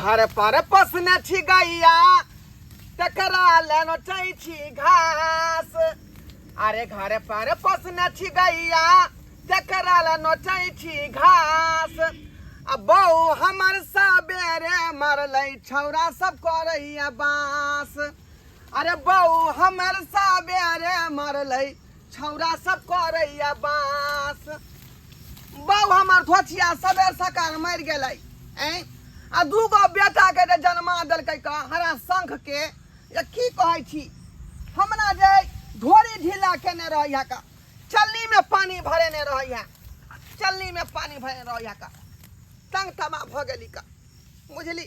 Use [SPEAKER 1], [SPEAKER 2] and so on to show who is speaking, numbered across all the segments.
[SPEAKER 1] घर पर पोसने छी गैया तकरा ले नोचै छी घास। अरे घर पर पोसने छी गैया तकरा ले नोचै छी घास। आ बहू हमर सबेरे मरलै छौरा सब करैया बाँस। अरे बहू हमर सबेरे मरलै छौरा सब करैया बाँस। बहू हमर धोछिया सबेर सकाल मरि गेलै। ऐं आ दूगो बेटा के जे जन्मा देलकै का हरा शंख के, ये की कहै छी हमरा जे ढोरी ढीला केने रहैया का, चलनी में पानी भरेने रहैया, चलनी में पानी भरेने रहैया का, तंग तमा भऽ गेली का, बुझली।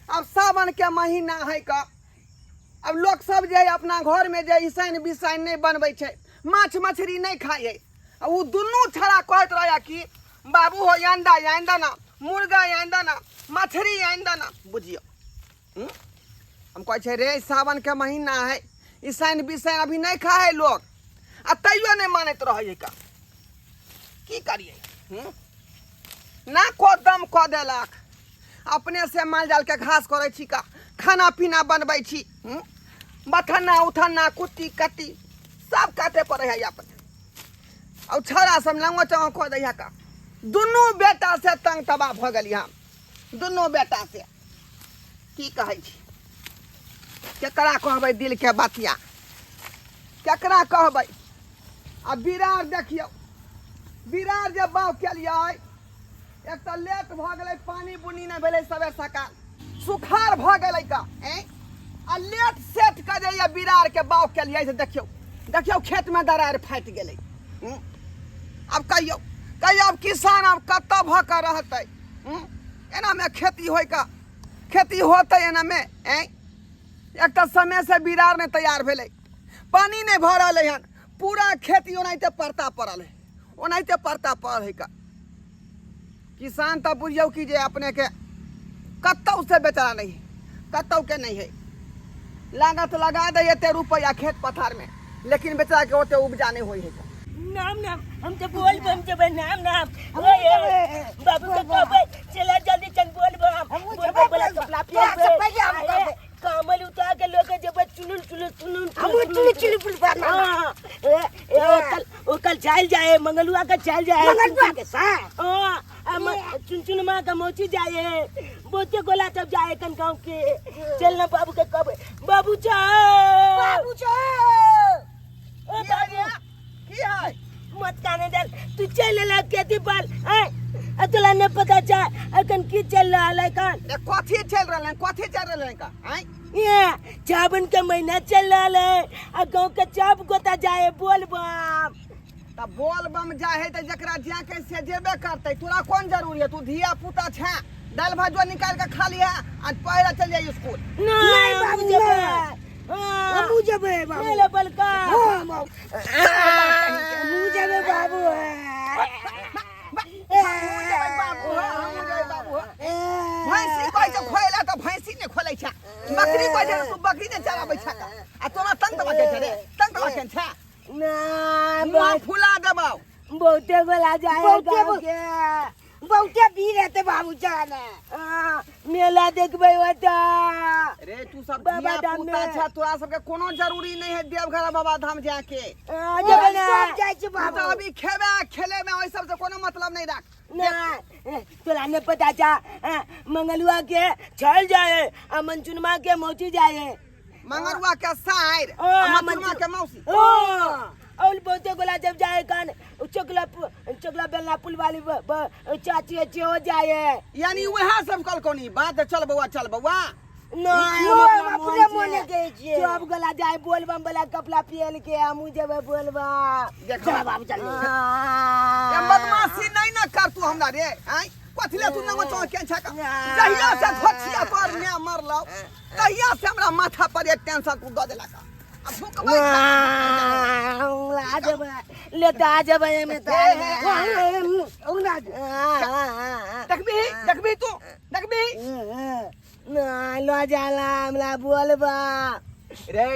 [SPEAKER 1] अब सावन के महीना है का, अब लोग सब जे अपना घर में जे ईसाइन बिसाइन नहीं बनबै छै, माछ मछली नहीं खाइ है, आ उ दुनू छड़ा कहैत रहैया कि बाबू हो अंडा आनि दे ना, मुर्गा आनि दे ना, मछली आनि दे ना, बुझियौ। हम कहै छै रे सावन के महीना है, ईसाइन बिसाइन अभी नहीं खाए है लोग, आ तैयो नहीं मानैत रहै है का, की करिए। ना को दम कऽ देलक, अपने से माल जाल के घास करै छी का, खाना पीना बनबै छी, बथन्ना उथन्ना कुट्टी कट्टी सब काटे पड़ै है अपने। और छौड़ा सब लंगो चंगो कऽ दै है का, दुनू बेटा से तंग तबाह भऽ गेली हम, दुनू बेटा से की कहै छी, केकरा कहबै दिल के बतिया, केकरा कहबै। आ बिरार देखियौ, बिरार जे बाउ केलियै एक तऽ लेट भऽ गेलै, पानि बुनी नहि भेलै, सबेर सकाल सुखार भऽ गेलै का, ऐं आ लेट सेट कऽ जे बिरार के बाउ केलियै से देखियौ, देखियौ खेत में दरार फाटि गेलै। आब कहियौ, कहियौ आब किसान आब कतऽ भऽ कऽ रहतै। एना में खेती होय का, खेती होतै एना में, ऐं एक तऽ समय से बिरार नहि तैयार भेलै, पानि नहि भऽ रहलै हन, पूरा खेती ओनाहिते परता पड़ल है, ओनाहिते परता पड़ल है का। किसान तऽ बुझियौ कि जे अपने के कतौ से बेचारा नहीं है, कतौ के नहीं है, लागत लगा दे एते रुपया खेत पथार में, लेकिन बेचारा के ओते उपजा नहीं होई है।
[SPEAKER 2] नाम नाम हम तो बोल बम जबे नाम नाम ओए बाबू के कहबे चला जल्दी चल बोल बम,
[SPEAKER 3] हमहूँ
[SPEAKER 2] बोल
[SPEAKER 3] जेबै
[SPEAKER 2] बम बोला
[SPEAKER 3] बोल बम।
[SPEAKER 2] कपड़ा
[SPEAKER 3] तोरा से
[SPEAKER 2] पियबे।
[SPEAKER 3] पहिले हम
[SPEAKER 2] अरे,
[SPEAKER 3] कहबै।
[SPEAKER 2] कमल उठा के लोग जबे चुलुल चुलुल चुलुल
[SPEAKER 3] हमहूँ चुलुल चुलुल बुलबा नाम।
[SPEAKER 2] हाँ, ए, ए, ओकल, ओकल चल जाए, मंगलुआ के चल जाए।
[SPEAKER 3] मंगलुआ के साथ?
[SPEAKER 2] हाँ, आ चुनचुनमा के मोची जाए, बहुते गोला सब जाए कन गांव के। चल ना बाबू के कहबे, बाबू जाओ।
[SPEAKER 3] बाबू जाओ।
[SPEAKER 2] ओ बाबू।
[SPEAKER 1] की है?
[SPEAKER 2] मत काने दे, तू चल ले खेती पर, हैं? आ तोला नहीं पता चा, अखन की चल रहल है कन?
[SPEAKER 1] ए, कथी चल रहल है? कथी चल रहल है का? हैं?
[SPEAKER 2] ये चावन के महीना चल रहल है, आ गांव के चाप गोता जाए बोल बम।
[SPEAKER 1] त बोल बम जाए है त जकरा जाए के से जेबे करतै, तोरा कोन जरूरी है? तू धिया पुता छे, दाल भात जो निकाल के खा लिहा आ पढ़े चल जाई स्कूल।
[SPEAKER 2] नहीं,
[SPEAKER 3] नहीं
[SPEAKER 2] बाबू
[SPEAKER 3] बाबू,
[SPEAKER 2] जेबे।
[SPEAKER 3] नहीं।
[SPEAKER 2] हाँ।
[SPEAKER 3] हमहूँ जेबै बाबू।
[SPEAKER 2] नहीं ले बलका।
[SPEAKER 3] हाँ, बाबू। हमहूँ जेबै बाबू।
[SPEAKER 1] हमहूँ जेबै बाबू, हाँ, हमहूँ जेबै बाबू, हाँ। भैंसी कहै छै खोलै तऽ भैंसी नहि खोलै छै, बकरी कहै छै तू बकरी नहि चराबै छै का? आ तोरा तंग तबाह के छै रे, तंग तबाह के छै।
[SPEAKER 2] ना,
[SPEAKER 1] मुँह
[SPEAKER 2] बस।
[SPEAKER 1] फुला देबौ।
[SPEAKER 2] बहुते गोला जाए
[SPEAKER 3] बहुते
[SPEAKER 2] गाँव
[SPEAKER 3] गो-
[SPEAKER 2] के।
[SPEAKER 3] बहुते भीड़ हेतै बाबू जान।
[SPEAKER 2] हाँ, मेला देखबै ओतऽ।
[SPEAKER 1] रे तू सब
[SPEAKER 2] बाबा
[SPEAKER 1] धिया
[SPEAKER 2] धाम
[SPEAKER 1] पुता
[SPEAKER 2] में।
[SPEAKER 1] छै, तोरा सबके कोनो जरूरी नहीं है देवघर बाबा धाम जाके।
[SPEAKER 2] हाँ, जेबै ना।
[SPEAKER 3] सब जाइ छै
[SPEAKER 1] तू
[SPEAKER 3] बाबू।
[SPEAKER 1] तऽ अभी खेबे आ खेले में ओहि सबसे कोनो मतलब नहीं राख।
[SPEAKER 2] ना, तोरा नहीं पता छा, हाँ, मंगलुआ के चल जाए आ मंचुनमा के मौसी जाए।
[SPEAKER 1] मंगरुआ के साइर
[SPEAKER 2] ओ,
[SPEAKER 1] आ
[SPEAKER 2] आ
[SPEAKER 1] मंचुनमा के मौसी।
[SPEAKER 2] ओ, और बहुते गोला जब जाए कान चोकला चोकला बेलना पुल वाली चाची अच्छी हो जाए।
[SPEAKER 1] यानी वह सब कल कोनी बात, चल बउआ चल बउआ।
[SPEAKER 2] नहीं,
[SPEAKER 3] नो,
[SPEAKER 2] हम अपना
[SPEAKER 3] अपने
[SPEAKER 2] मोन
[SPEAKER 3] मोने
[SPEAKER 2] से।
[SPEAKER 3] गए छियै।
[SPEAKER 2] सब गोला जाए बोलबम वाला कपड़ा पहन के हमहूँ जेबै बोलबम।
[SPEAKER 1] देखो।
[SPEAKER 3] चल बाबू, चल।
[SPEAKER 1] ये बदमाशी नहीं ना कर तू हमरा रे, आँय? कथी ले तू नंगो चौक के छका? जहिया से धोछिया पर ने मरलौ, तहिया से हमरा माथा पर एक टेंशन तू दऽ देलक। आ भुकबै
[SPEAKER 2] आ जेबै, ले तऽ आ जेबै एहिमे तऽ।
[SPEAKER 1] देखबी, देखबी तू, देखबी।
[SPEAKER 2] नहीं, लऽ जाला हमरा बोलबा।
[SPEAKER 1] रे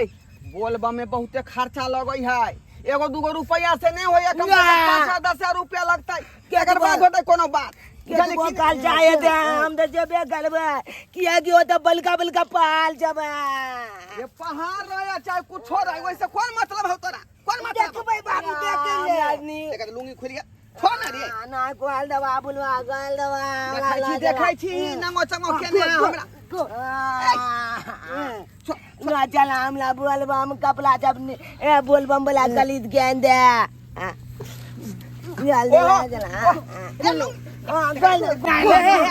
[SPEAKER 1] बोलबा में बहुते खर्चा लगै है, एगो दूगो रुपया से नहीं होइए, कम से कम
[SPEAKER 2] ना।
[SPEAKER 1] 5 10 हजार रुपया लगतै,
[SPEAKER 2] के
[SPEAKER 1] एकर बाद
[SPEAKER 2] देबै?
[SPEAKER 1] होतै कोनो बात। बुझलियै
[SPEAKER 2] केतबो
[SPEAKER 1] कि
[SPEAKER 2] काल जाए दे हम तऽ जेबे करबै किएकि ओतऽ बलका बलका पहाड़ जबै
[SPEAKER 1] ये पहाड़ रहे चाहे कुछो रहे वैसे कौन मतलब है तोरा कौन मतलब
[SPEAKER 3] देखबै बाबू देख ले
[SPEAKER 2] आदमी
[SPEAKER 1] देखा लुंगी खोल गया छोड़ ना रे
[SPEAKER 2] ना गोल दबा बुलवा गोल दबा
[SPEAKER 1] देखै छी देखै छी नंगो चंगो केने हमरा
[SPEAKER 2] ना चल हमला बोलबम कपड़ा जब ए बोलबम वाला गलित ज्ञान दे चल
[SPEAKER 1] ओहो,
[SPEAKER 2] चल
[SPEAKER 1] ए लुंगी
[SPEAKER 2] हाँ गोल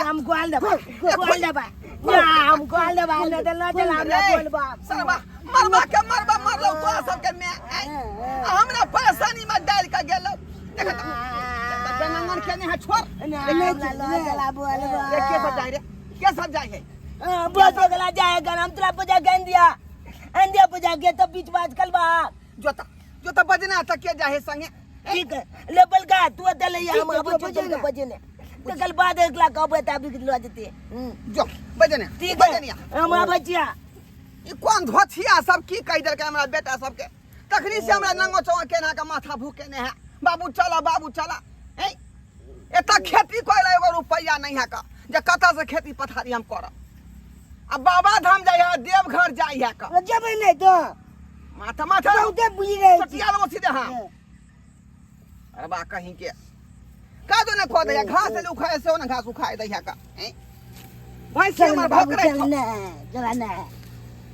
[SPEAKER 2] हम गोल दबा गोल दबा ना हम गोल दबा ना चल ना चल हमला
[SPEAKER 1] रे,
[SPEAKER 2] बोलबम
[SPEAKER 1] सरबा मरबा के मरबा मरलो तोरा सबके मैं आ हमरा परेशानी में डाल के गेलो देख त नंगन केने है छोड़
[SPEAKER 2] ना हमला लो चला बोलबम
[SPEAKER 1] रे के सब जाय रे के सब जाय है
[SPEAKER 2] बहुत बगला जाएगा हम तोरा पूजा गन दिया अंदिया पूजा के तो बीच बाज कल बा
[SPEAKER 1] जोता जोता बजना त के जाय है संगे
[SPEAKER 2] ठीक है ले बलगा तू अदल ले हम
[SPEAKER 3] ठीक है,
[SPEAKER 2] अब
[SPEAKER 3] जो
[SPEAKER 2] चल
[SPEAKER 3] बजेना।
[SPEAKER 2] के बजेने तो कल बाद एक लाख अब बता भी लो देते
[SPEAKER 1] जो बजने
[SPEAKER 2] ठीक है
[SPEAKER 1] बजनिया
[SPEAKER 2] हम अब बचिया
[SPEAKER 1] ई कोन धोथिया सब की कहि देलकै हमरा बेटा सबके तखनी से हमरा नंगो चौआ केना के माथा भूकेने है बाबू चला बाबू चला ए एतऽ खेती करे एगो रुपैआ नहीं है का जे कतऽ से खेती पथारी हम करब आ बाबा धाम जाइ है देवघर जाइ है का
[SPEAKER 3] जेबै नहि तऽ
[SPEAKER 1] माथा माथा
[SPEAKER 3] बहुते बुझि रहै छी
[SPEAKER 1] चटिया लगो सीधे हाँ अरे बा कहीं के का जो ने खो दैया घास ले उखाए से ना घास उखाए दैया का हैं? भैंसी
[SPEAKER 3] चल
[SPEAKER 1] हमर
[SPEAKER 3] बाबू
[SPEAKER 1] भोकरै
[SPEAKER 3] चल
[SPEAKER 1] छौ।
[SPEAKER 3] ने चल ने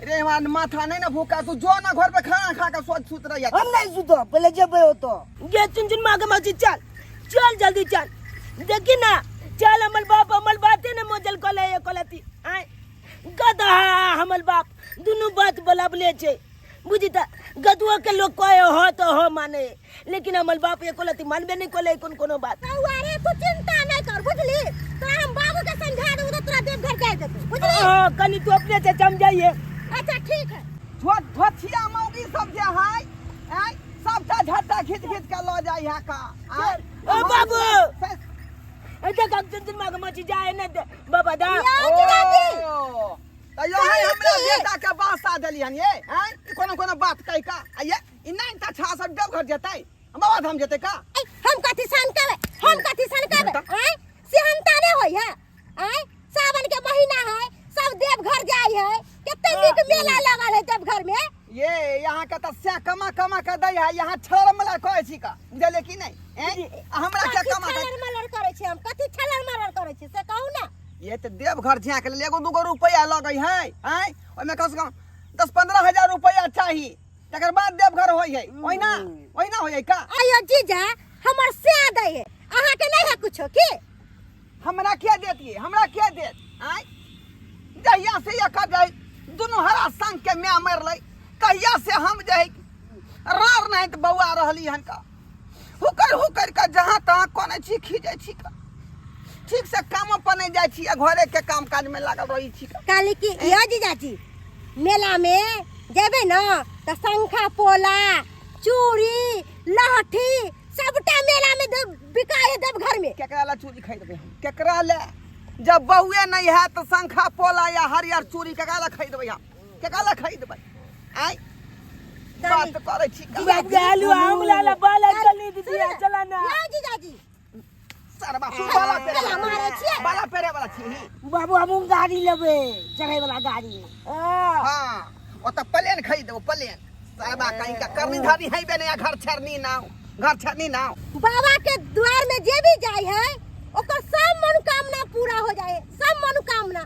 [SPEAKER 1] रे हमार माथा नहीं ना भूखा तू जो ना घर पे खाना खा के सोच सुत रही है
[SPEAKER 3] हम नहीं सुतो पहले जेबै ओतऽ
[SPEAKER 2] ये चुन चुन मांगे मौसी चल चल जल्दी चल देखी ना चल अमल बाप अमल बाते ने मोजल कोले ये कोलती आय गधा हमल बाप दुनू बात बलाबले छे बुझी त गदुआ के लोग कहे हो तो हो माने लेकिन हमर बाप एको लती मानबे नहीं कोले कोन कोनो बात
[SPEAKER 4] अरे तू चिंता नहीं कर बुझली तोरा हम बाबू के समझा देबो तो तोरा देवघर जाय देबो बुझली
[SPEAKER 2] हाँ कनी तू अपने से समझाइए
[SPEAKER 4] अच्छा ठीक है
[SPEAKER 1] धोथिया मौगी सब जे है आय सबटा झट्टा खींच खींच के लऽ जाइ है का आय
[SPEAKER 2] ओ बाबू ऐसे कब चुन चुन मांगे मची जाए ना दे बाबा दा
[SPEAKER 4] या जीजाजी
[SPEAKER 1] ओ, तऽ यही हमरा बेटा के बासा देलियन ये आय ई कोनो कोनो बात कहि का आ ये ई नहीं तऽ छा सब देवघर जेतै बाबा धाम जेतै का
[SPEAKER 4] ऐ, हम कथी सन करबै हम कथी सन करबै आय सेहनता नहीं होई है आय सावन के महीना है सब देवघर जाय है कते नीक मेला लगल है देवघर में
[SPEAKER 1] ये यहाँ के तऽ से कमा कमा के दै है यहाँ छड़ मला कहै छी का बुझलियै कि नहीं हैं? आ हमरा के
[SPEAKER 4] कथी
[SPEAKER 1] कमा के
[SPEAKER 4] छलर मलर करै छी हम कथी छलर मलर करै छी से कहू ना
[SPEAKER 1] ये तऽ देवघर जाए के लेल एगो दूगो रुपैआ लगै है आँय ओहिमे कम से कम 10-15 हजार रुपैआ चाही तकर बाद देवघर होइ है ओहिना ओहिना होइ है का
[SPEAKER 4] आयो जीजा हमर से दै है अहाँ के नहीं है कुछो की
[SPEAKER 1] हमरा क्या देत ये हमरा क्या देत आँय जहिया से एकर जाय दुनू हरा संग के माय मरलै तहिया से हम जे है रार नहीं तऽ बौआ रहली हन का हुकर हुकर के जहाँ तहाँ कोने छी खींचै छी का ठीक से कामो पर नहीं जाइ छी आ घरे के काम काज में लागल रही छी का
[SPEAKER 4] कहली कि यो जीजाजी मेला में जेबै न तऽ शंखा पोला चूड़ी लहठी सबटा मेला में बिकाय है देवघर में
[SPEAKER 1] केकरा ला चूड़ी खरीदबै हम केकरा ले जब बहुए नहीं है तो शंखा पोला या हरियर चूड़ी केकरा ला खरीदबै हम केकरा ला खरीदबै आय बात करै छी का।
[SPEAKER 2] जालू हम लाला बाला चली दीदी चला ना
[SPEAKER 4] यो जीजाजी
[SPEAKER 1] सरबा बाला पेरे
[SPEAKER 4] चला मारै छियै
[SPEAKER 1] बाला पेरे वाला छी
[SPEAKER 3] बाबू हमहूँ गाड़ी लेबै चढ़ै वाला गाड़ी
[SPEAKER 1] हाँ ओतऽ प्लेन खरीदबो प्लेन सरबा कहीं का करनी धारी है बे नहीं घर छेड़नी नाव घर छेड़नी नाव
[SPEAKER 4] बाबा के द्वार में जे भी जाय है ओकर सब मनोकामना पूरा हो जाए सब मनोकामना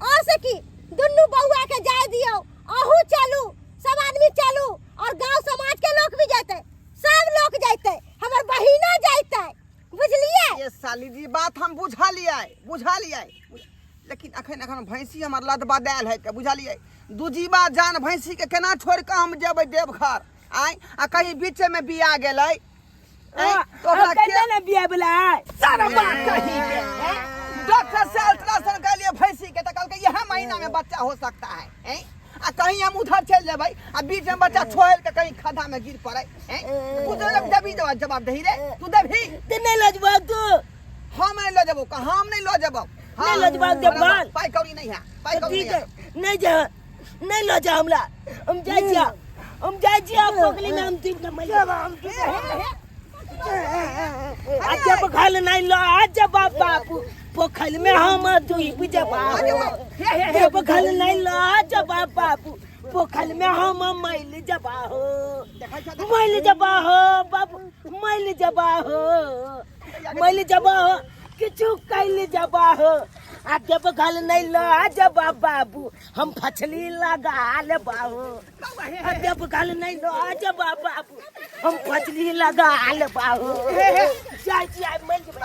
[SPEAKER 4] और से की दुनू बउआ के जाय दियो अहू चलू सब आदमी चलू और गांव समाज के लोग भी जैते सब लोग जैते हमर बहिनो जैते बुझलिए
[SPEAKER 1] ये साली जी बात हम बुझलियै बुझलियै लेकिन अखन अखन भैंसी हमर लद बदायल है के बुझलियै दूजीबा जान भैंसी के केना छोड़ के हम जेबै देवघर आय आ कहीं बीचे में बिया गेलै आँय, तो ओकरा के
[SPEAKER 2] कैसे ना बिया बोला
[SPEAKER 1] सारा बात कही के हैं? डॉक्टर से अल्ट्रासाउंड कर लिए भैंसी के तो कहलकै यह महीना में बच्चा हो सकता है हैं? आ कहीं हम उधर चल जेबै आ बीच में बच्चा छोड़ के कहीं खड्डा में गिर पड़े हैं? तू जब देबी जवाब जवाब दही रे तू देबी
[SPEAKER 2] ते नहीं लजबा तू
[SPEAKER 1] हम नहीं लो जेबो का हम नहीं लो जेबो
[SPEAKER 2] नहीं लो जेबो, देवघर।
[SPEAKER 1] पाई कौड़ी नहीं है पाई कौड़ी
[SPEAKER 2] ठीक
[SPEAKER 1] नहीं
[SPEAKER 2] है
[SPEAKER 1] है
[SPEAKER 2] नहीं जा नहीं लो जा हमला हम जाय छिया हम जाय छिया पोखली में हम तीन नंबर
[SPEAKER 1] हे, हे, हे।
[SPEAKER 2] आ जब घल नहीं लो जब बाबू पोखल में हम डूब जबा हो। जब घल नहीं लो जब बाबू पोखल में हम मैल जबा हो, मैल जबा हो बाबू, मैल जबा हो, मैल जबा हो, किछु कैल जबा हो। आ जब घल नहीं लो जब बाबू हम फछली लगा ले बाबू। आ जब घल नहीं लो जब बाबू हम फछली लगा ले बाबू। जाय छी आइ मरि जेबै।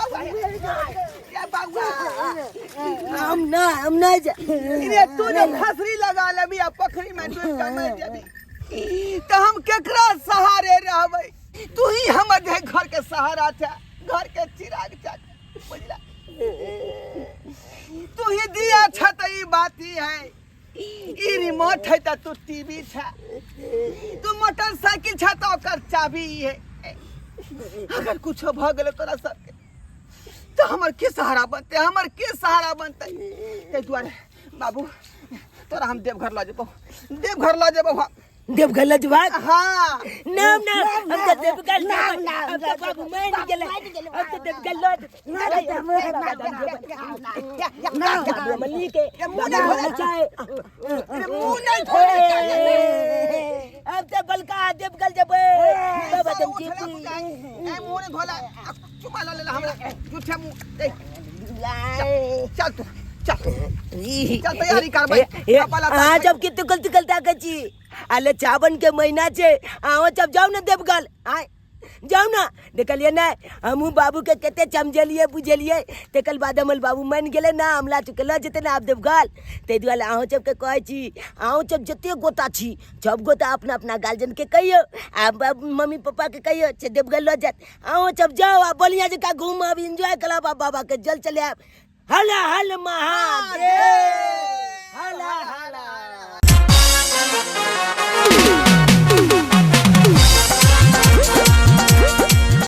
[SPEAKER 1] बाबुआ
[SPEAKER 2] हम ना, हम नहीं जा।
[SPEAKER 1] रे तू जे फसरी लगा लेबी आ पोखरी में डूब के मर जेबी तो हम केकरा सहारे रहबै? तू ही हमर जे घर के सहारा छे, घर के चिराग छे, बुझला? तू ही दिया छ त ई बात ही है, ई रिमोट है त तू टीवी छे, तू मोटरसाइकिल छे त ओकर चाबी ई है। अगर कुछो भ गेलै तोरा सबके तो हमर के सहारा बनते, हमर के सहारा बनते? ताहि दुआरे बाबू तोरा हम देवघर लऽ जेबौ, देवघर लऽ जेबौ हम।
[SPEAKER 2] देवघर लऽ जेबै?
[SPEAKER 1] हाँ।
[SPEAKER 2] ना ना, हम तो देवघर ना, हम तो बाबू मान गेलै, हम तो देवघर लऽ जेबै। बाबू मल्ली के बाबू चाहे
[SPEAKER 1] मुँह नहीं धोने चाहिए।
[SPEAKER 2] अब तो बलका देवघर जेबै बाबा
[SPEAKER 1] साला
[SPEAKER 2] तुम
[SPEAKER 1] उठला
[SPEAKER 2] जेबै।
[SPEAKER 1] बुझाइ। ए, मुँह नहीं धोला। आ, चुमा लऽ लेला हमरा झूठे मुँह। ए, चल तू चल, चल तैयारी करबै। कपाला
[SPEAKER 2] अहाँ जब के तुकल तुकल ताकै छी आले चावन के महीना छै, अहाँ जब जाउ ने देवघर, आय जाउ ने। देखलियै ने हमहूँ बाबू के कते चमझेलियै बुझेलियै, तकर बाद हमर बाबू मानि गेलै ना, हमला चुके लऽ जेतै ने आब देवघर। ताहि दुआरे अहूँ सबके कहै छी, अहूँ सब जते गोटा छी सब गोटा अपना अपना गार्जियनके कहियौ आ मम्मी पप्पाके कहियौ से देवघर लऽ जायत। अहूँ सब जाउ आ बढ़िआँ जकाँ घूमब, एन्जॉय करब आ बाबाके जल चलायब। हल हल महादेव।